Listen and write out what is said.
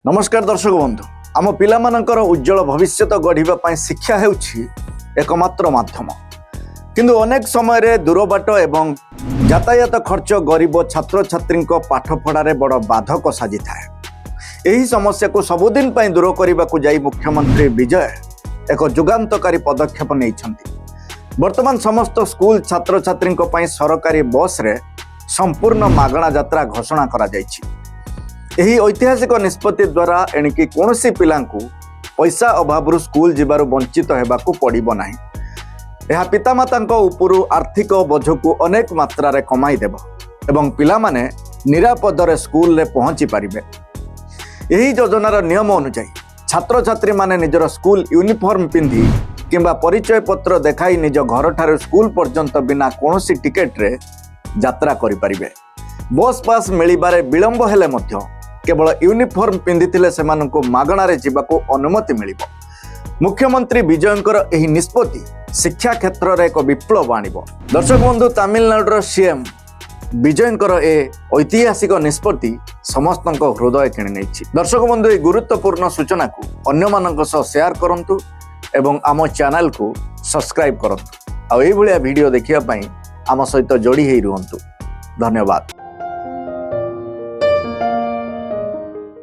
ନମସ୍କାର ଦର୍ଶକ ବନ୍ଧୁ। ଆମ ପିଲାମାନଙ୍କର ଉଜ୍ଜଳ ଭବିଷ୍ୟତ ଗଢ଼ିବା ପାଇଁ ଶିକ୍ଷା ହେଉଛି ଏକମାତ୍ର ମାଧ୍ୟମ। କିନ୍ତୁ ଅନେକ ସମୟରେ ଦୂର ବାଟ ଏବଂ ଯାତାୟାତ ଖର୍ଚ୍ଚ ଗରିବ ଛାତ୍ରଛାତ୍ରୀଙ୍କ ପାଠପଢ଼ାରେ ବଡ଼ ବାଧକ ସାଜିଥାଏ। ଏହି ସମସ୍ୟାକୁ ସବୁଦିନ ପାଇଁ ଦୂର କରିବାକୁ ଯାଇ ମୁଖ୍ୟମନ୍ତ୍ରୀ ବିଜୟ ଏକ ଯୁଗାନ୍ତକାରୀ ପଦକ୍ଷେପ ନେଇଛନ୍ତି। ବର୍ତ୍ତମାନ ସମସ୍ତ ସ୍କୁଲ ଛାତ୍ରଛାତ୍ରୀଙ୍କ ପାଇଁ ସରକାରୀ ବସ୍ରେ ସମ୍ପୂର୍ଣ୍ଣ ମାଗଣା ଯାତ୍ରା ଘୋଷଣା କରାଯାଇଛି। ଏହି ଐତିହାସିକ ନିଷ୍ପତ୍ତି ଦ୍ୱାରା ଏଣିକି କୌଣସି ପିଲାଙ୍କୁ ପଇସା ଅଭାବରୁ ସ୍କୁଲ ଯିବାରୁ ବଞ୍ଚିତ ହେବାକୁ ପଡ଼ିବ ନାହିଁ। ଏହା ପିତାମାତାଙ୍କ ଉପରୁ ଆର୍ଥିକ ବୋଝକୁ ଅନେକ ମାତ୍ରାରେ କମାଇ ଦେବ ଏବଂ ପିଲାମାନେ ନିରାପଦରେ ସ୍କୁଲରେ ପହଞ୍ଚି ପାରିବେ। ଏହି ଯୋଜନାର ନିୟମ ଅନୁଯାୟୀ, ଛାତ୍ରଛାତ୍ରୀମାନେ ନିଜର ସ୍କୁଲ ୟୁନିଫର୍ମ ପିନ୍ଧି କିମ୍ବା ପରିଚୟ ପତ୍ର ଦେଖାଇ ନିଜ ଘରଠାରୁ ସ୍କୁଲ ପର୍ଯ୍ୟନ୍ତ ବିନା କୌଣସି ଟିକେଟରେ ଯାତ୍ରା କରିପାରିବେ। ବସ୍ ପାସ୍ ମିଳିବାରେ ବିଳମ୍ବ ହେଲେ ମଧ୍ୟ କେବଳ ୟୁନିଫର୍ମ ପିନ୍ଧିଥିଲେ ସେମାନଙ୍କୁ ମାଗଣାରେ ଯିବାକୁ ଅନୁମତି ମିଳିବ। ମୁଖ୍ୟମନ୍ତ୍ରୀ ବିଜୟଙ୍କର ଏହି ନିଷ୍ପତ୍ତି ଶିକ୍ଷା କ୍ଷେତ୍ରରେ ଏକ ବିପ୍ଳବ ଆଣିବ। ଦର୍ଶକ ବନ୍ଧୁ, ତାମିଲନାଡୁର ସିଏମ୍ ବିଜୟଙ୍କର ଏ ଐତିହାସିକ ନିଷ୍ପତ୍ତି ସମସ୍ତଙ୍କ ହୃଦୟ କିଣି ନେଇଛି। ଦର୍ଶକ ବନ୍ଧୁ, ଏହି ଗୁରୁତ୍ୱପୂର୍ଣ୍ଣ ସୂଚନାକୁ ଅନ୍ୟମାନଙ୍କ ସହ ସେୟାର କରନ୍ତୁ ଏବଂ ଆମ ଚ୍ୟାନେଲକୁ ସବସ୍କ୍ରାଇବ୍ କରନ୍ତୁ। ଆଉ ଏଇଭଳିଆ ଭିଡ଼ିଓ ଦେଖିବା ପାଇଁ ଆମ ସହିତ ଯୋଡ଼ି ହେଇ ରୁହନ୍ତୁ। ଧନ୍ୟବାଦ।